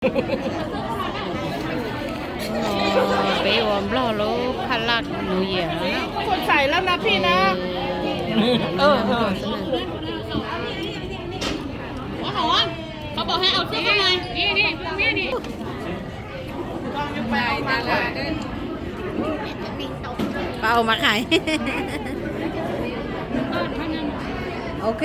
Peb ua Nplog lub phaj laj New Year no. สดใสแล้วนะพี่นะ เออเออ เขาบอกให้เอาเสื้อข้างใน นี่นี่นี่นี่ Pau mas khai. Ok.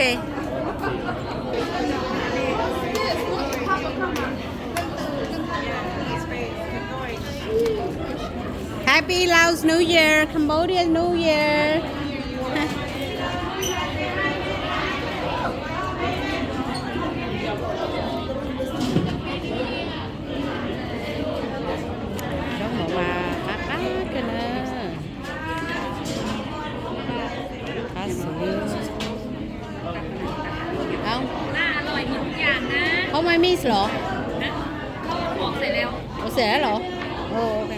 Happy Laos New Year, Cambodia New Year. Zaub mov mas qab qab kawg na. Qab xwb. Không ai miss lỏ? Ủa, xỉa lắm lỏ? Ồ, ok.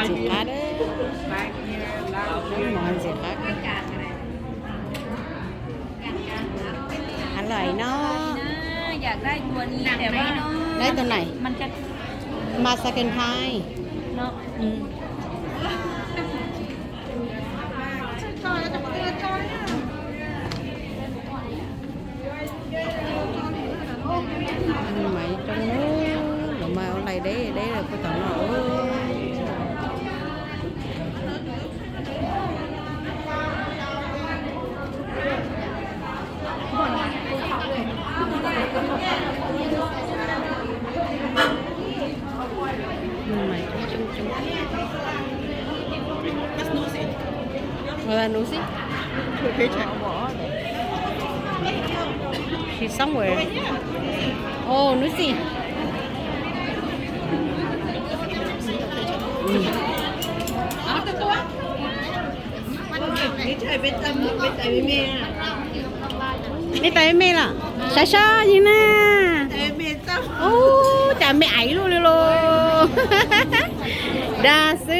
Ntxim qab. Mov ntxim qab. อร่อยเนาะ อยากได้ตัวนี้แต่ว่า ได้ตัวไหน มันจะ Masakan Thai เนาะ อืม Maiv coob, lawv mas ua lais deb deb lawm puag tom no. Ua Nusi. She's somewhere. Oh, Nusi. Mej tais mej lawm, sav sab yig na. Ub, cas mej aiv luaj li los. Dag xwb.